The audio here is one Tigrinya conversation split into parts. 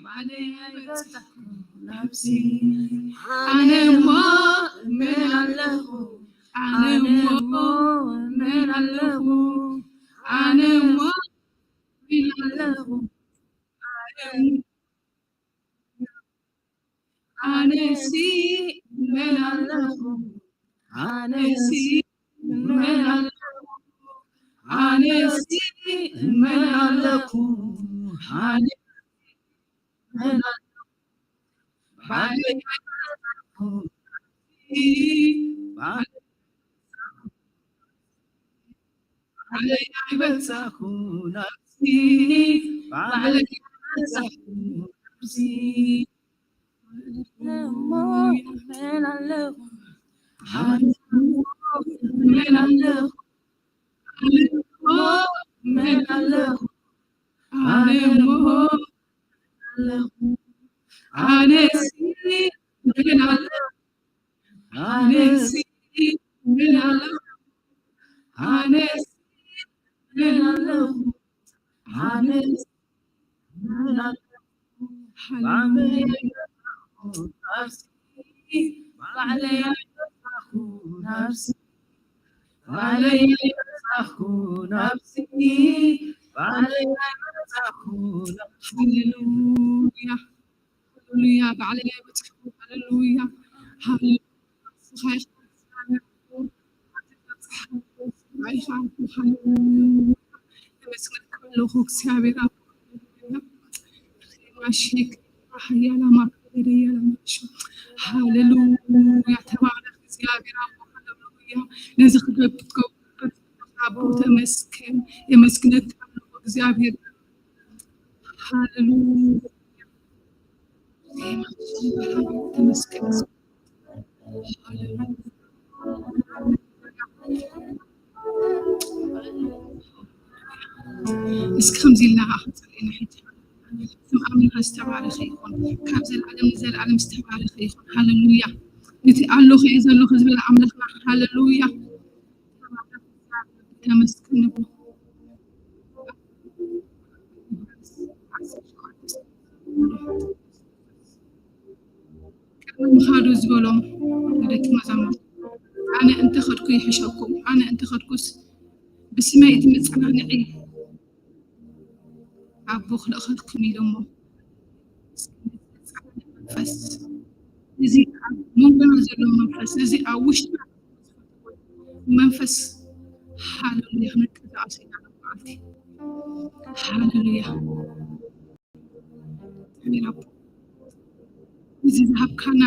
ባዕለይ ኣይበጻሕኩ ናብዚ። ኣነ እሞ እመን ኣለኹ። ኣነ እሞ እመን ኣለኹ። ኣነ እሞ እመን ኣለኹ። ኣነ ኣነሲ እመን ኣለኹ። ኣነሲ እመን ኣለኹ። ኣነሲ እመን ኣለኹ። ኣነ እመን ኣለኹ። ባዕለይ ኣይበጻሕኩ። ባዕለይ ባዕለይ ኣይበጻሕኩ ናብዚ። ባዕለይ ኣይበጻሕኩ ናብዚ። እሞ እመን ኣለኹ። ኣነ እሞ እመን ኣለኹ። ኣነ እሞ እመን ኣለኹ። ኣነ እሞ ኣለኹ። ኣነሲ እመን ኣለኹ። ኣነሲ እመን ኣለኹ። ኣነሲ እመን ኣለኹ። ኣነሲ እመን ኣለኹ። ሃሌሉያ። ባዕለይ ኣይበጻሕኩ ናብዚ። ባዕለይ ኣይበጻሕኩ ናብዚ። ባዕለይ ኣይበጻሕኩ ናብዚ። ሃሌሉያ። ሃሌሉያ። ባዕለይ ኣይበጻሕኩ። ሃሌሉያ። ሃሌሉያ። ንስኻ ኢኻ እግዚኣብሔር። ንስኻ ኢኻ። ሃሌሉያ። የመስግነካ ኣለኹ እግዚኣብሔር ኣቦ። ሃሌሉያ። ማሺክ ሃያላ ማክበደ ያላ ማሹ። ሃሌሉያ። ተባረክ እግዚኣብሔር ኣቦ። ሃሌሉያ። ነዚ ክገብር ትገብር ኣቦ ተመስገን። የመስግነካ ኣለኹ እግዚኣብሔር። ሃሌሉያ። ተመስገን። እስኪ ከምዚ ኢልና ከዓ ክንጸሊ ኢና ሕጂ። ስም ኣምላኽ ዝተባረኸ ይኹን። ካብ ዘለኣለም ንዘለኣለም ዝተባረኸ ይኹን። ሃሌሉያ። ነቲ ኣለኹ እየ ዘለኹ ዝበለ ኣምላኽና። ሃሌሉያ። ተመስገን ንብሎ። ቅድሚ ምኻዱ ዝበሎም ንደቂ መዛሙርቱ፣ ኣነ እንተኸድኩ ይሕሸኩም፣ ኣነ እንተኸድኩስ ብስመይ እቲ መጸናንዒ ኣቦ ክልእኸልኩም ኢሎሞ። መንፈስ፣ እዚ ኣብ መንጎና ዘሎ መንፈስ፣ እዚ ኣብ ውሽጥና መንፈስ፣ ሃሌሉያ፣ ክንቀሳቐስ ኢና መዓልቲ። ሃሌሉያ። ኣሜን ኣቦ። እዚ ዝሃብካና፣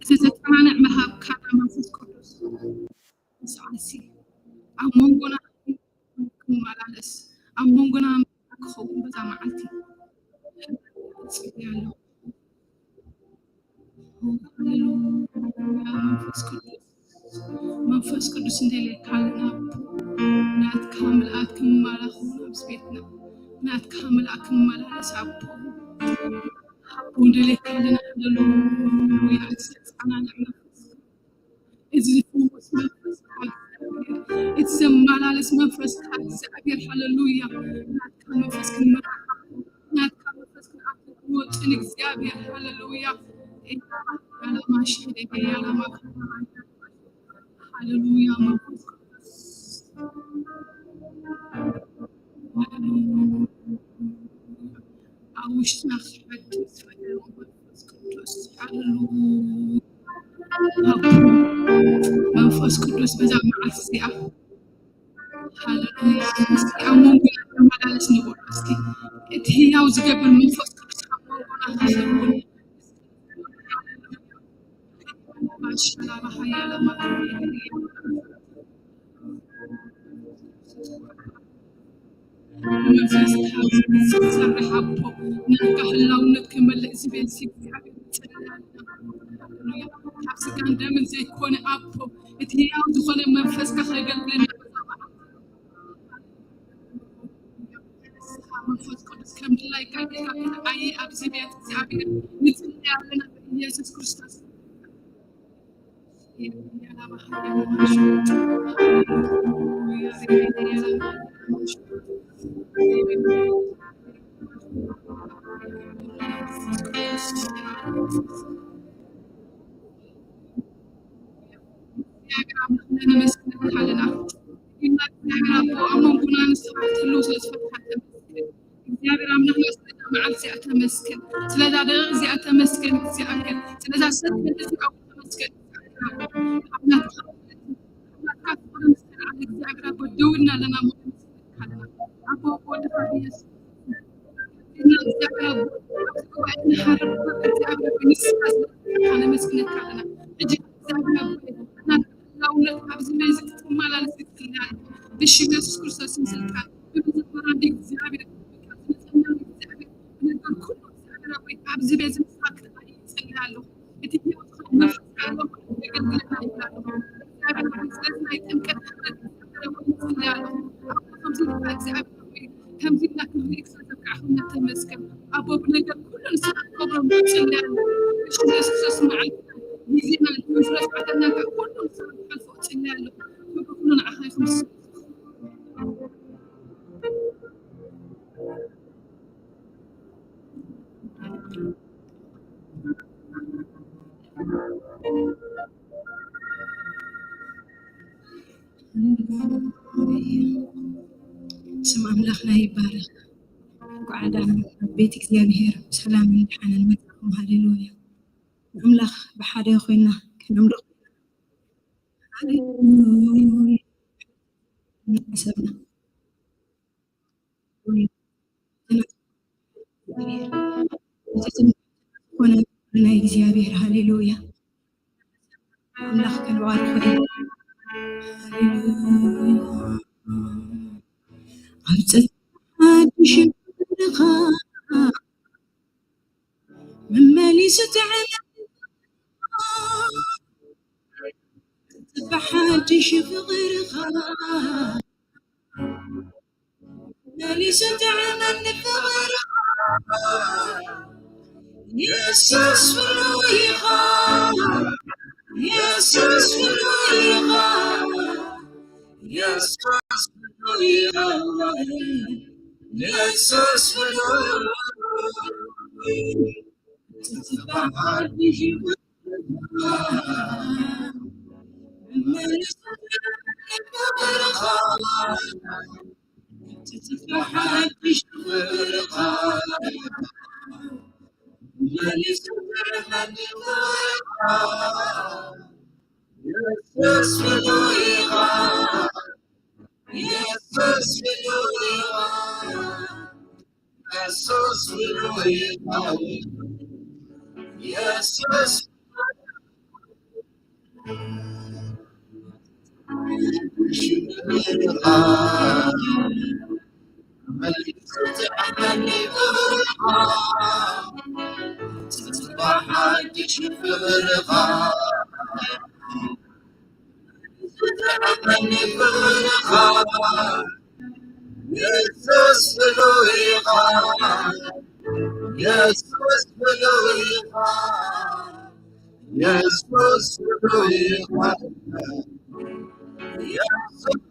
እዚ ዘጸናንዕ መሃብካና መንፈስ ቅዱስ፣ እዚ ሰዓትሲ ኣብ መንጎና ክመላለስ፣ ኣብ መንጎና ክኸውን በዛ መዓልቲ እጽሊ ኣለኹ። ሃሌሉያ። መንፈስ ቅዱስ፣ መንፈስ ቅዱስ እንደልየካ ኣለና ኣቦ። ናትካ ምልኣት ክመላለስ ኣብዚ ቤትና፣ ናትካ ምልኣት ክመላለስ ኣቦ። ኣቦ እንደልየካ ኣለና። ሃሌሉያ። እዚ ዘጸናንዕ መንፈስ፣ እዚ ዝፍውስ መንፈስ፣ እቲ ዘመላለስ መንፈስ ካብ እግዚኣብሔር። ሃሌሉያ። ናትካ መንፈስ ክንመርሓ፣ ናትካ መንፈስ ክንኣክል ክንወጽእ ንእግዚኣብሔር። ሃሌሉያ። ያላማ ሸደገ ያላማ ሃሌሉያ። መንፈስ ቅዱስ፣ ሃሌሉያ። ኣብ ውሽጥና ክሓድስ ፈተና መንፈስ ቅዱስ። ሃሌሉያ። ኣቦ መንፈስ ቅዱስ በዛ መዓልቲ እዚኣ፣ ሃሌሉያ፣ እስኪ ኣብ መንጎና ተመላለስ ንበሎ። እስኪ እቲ ህያው ዝገብር መንፈስ ቅዱስ ኣብ መንጎና ክኸውን። መንፈስካ ዝሰርሕ ኣቦ፣ ናትካ ህላውነት ክመልእ ዝብል እግዚኣብሔር ንጽልየና። ሃሌሉያ። ካብ ስጋን ደምን ዘይኮነ ኣቦ፣ እቲ ህያው ዝኾነ መንፈስካ ከገልግለና። መንፈስ ቅዱስ ከም ድላይካ ጌርካ ክትዓዪ ኣብዚ ቤት እግዚኣብሔር ንጽሊ ኣለና ብኢየሱስ ክርስቶስ። እግዚኣብሔር ኣምላኽና ነመስግነካ ኣለና። ኢና እግዚኣብሔር ኣቦ ኣብ መንጎና ንስኻ ክትህልው ስለ ዝፈትሓ ተመስገን። እግዚኣብሔር ኣምላኽና ስለዛ መዓልቲ እዚኣ ተመስገን። ስለዛ ደቂቕ እዚኣ ተመስገን እግዚኣብሔር። ስለዛ ሰከንድ እዚኣ ተመስገን እግዚኣብሔር ኣቦ። ኣብ ናትካ ኣብ ናትካ ፍቕሪ ንስኻ እግዚኣብሔር ኣቦ ደው ኢልና ኣለና እሞ ነመስግነካ ኣለና። ኣቦ ወልድኻ ብኢየሱስ እና እግዚኣብሔር ኣቦ፣ ኣብዚ ጉባኤ ንሓርብ እግዚኣብሔር ኣቦ፣ ንስኻ ስለዝፈትሓ ነመስግነካ ኣለና። ሕጂ እግዚኣብሔር ኣቦ፣ ናትካ ህላውነት ኣብዚ መዚ ክትመላለስ ይጽሊ ኣለኹ። ብሽም የሱስ ክርስቶስ ስም ስልጣን፣ ብመዘምራን እግዚኣብሔር፣ ብቃል ዝመጸና እግዚኣብሔር፣ ብነገር ኩሉ እግዚኣብሔር ኣቦ፣ ኣብዚ መዚ ንስኻ ክትኣይ ይጽሊ ኣለኹ። እቲ ህይወትካ መንፈስ ዓለም ዘገልግለና ይብላ ኣለኹ። እግዚኣብሔር ኣቦ፣ ስለዚ ናይ ጥምቀት ሕብረት እግዚኣብሔር ኣቦ፣ ይጽሊ ኣለኹ። ኣቦ፣ ከምዚ ኢልካ እግዚኣብሔር ኣቦ፣ ከምዚ ኢልና ክንርኢ ስለ ዘብቃዕኹምና ተመስገን። ኣቦ፣ ብነገር ኩሉ ንስኻ ክብሮም ይጽሊ ኣለኹ። ብሽም የሱስ ክርስቶስ መዓልትና፣ ግዜና፣ ስነ ስርዓትና፣ ኩሉ ንስኻ ክትሓልፎ እጽሊ ኣለኹ። ክብሪ ኩሉ ንዓኻ ይኹን። ስም ኣምላኽና ይባረኽ። እንኳዕ ደሓን ኣብ ቤት እግዚኣብሔር ብሰላምን ደሓንን መጻኹም። ሃሌሉያ። ንኣምላኽ ብሓደ ኮይና ከነምልኽ። ሃሌሉያ። እናሰብና። ዝኾነ ናይ እግዚኣብሔር፣ ሃሌሉያ። ኣምላኽ ክንባርኽ ኢና። ሃሌሉያ። ኣብ ጽድቂ ሓድሽ ፍቕርኻ መመሊሱ ጥዕና፣ ጽድቂ ሓድሽ ፍቕርኻ መሊሱ ጥዕመኒ ፍቕርኻ፣ የሱስ ፍሉይ ኢኻ፣ የሱስ ፍሉይ ኢኻ፣ የሱስ ፍሉይ ኢኻ፣ የሱስ ፍሉይ ኢኻ። የሱስ ፍሉይ ኢኻ፣ የሱስ ፍሉይ ኢኻ፣ የሱስ ፍሉይ ኢኻ፣ የሱስ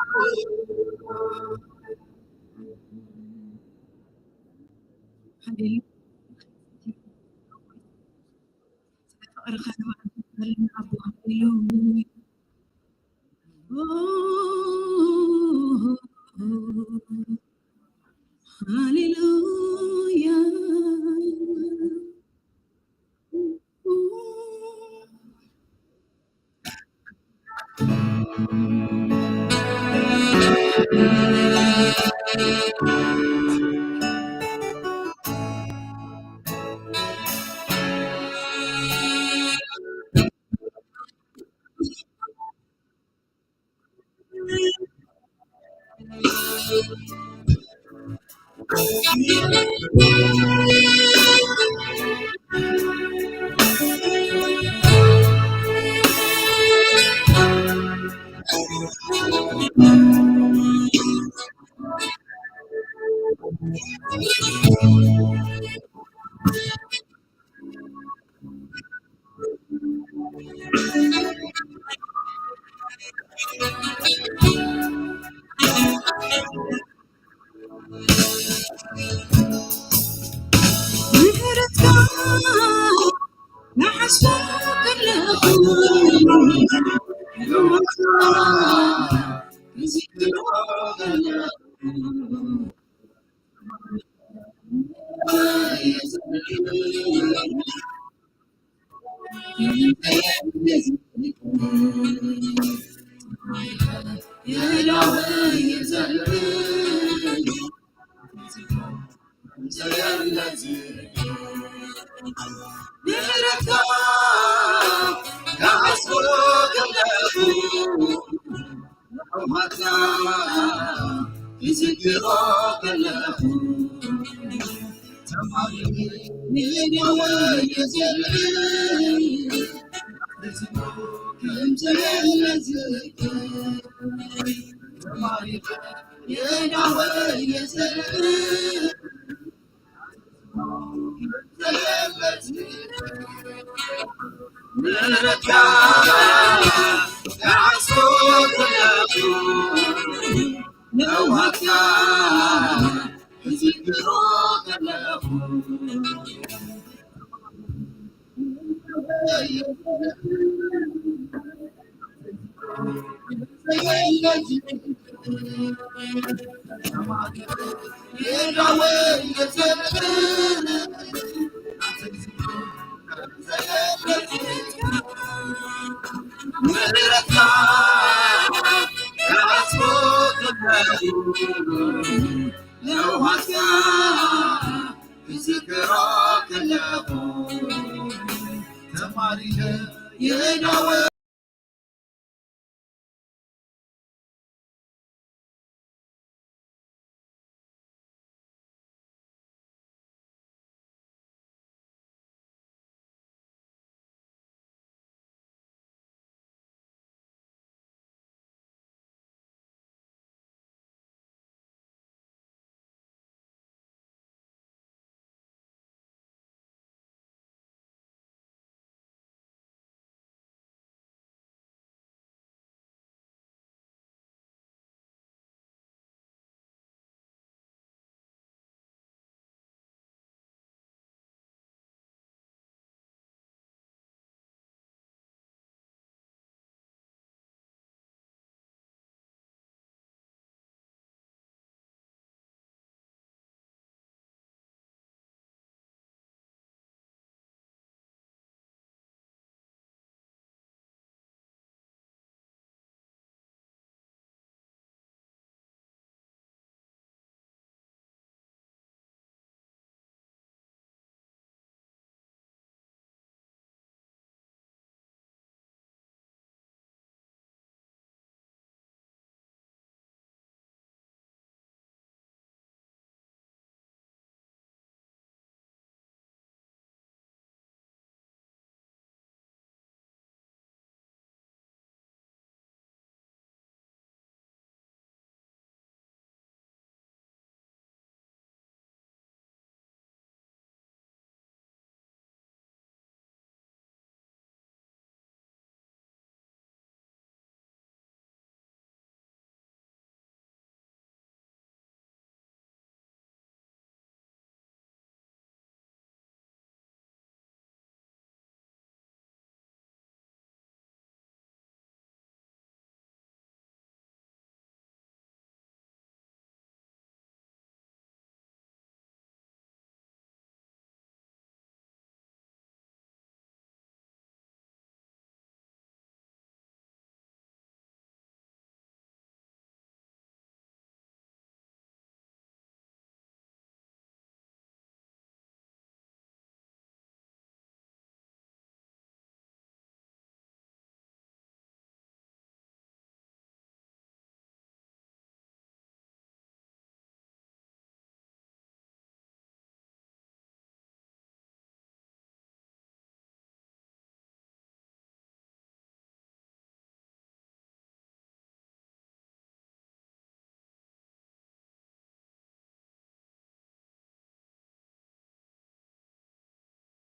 ፍሉይ ኢኻ። ሃሌሉያ። ስለ ፍቕርኻ ንባዕልኻ ንኣቦ። ሃሌሉያ። ሃሌሉያ።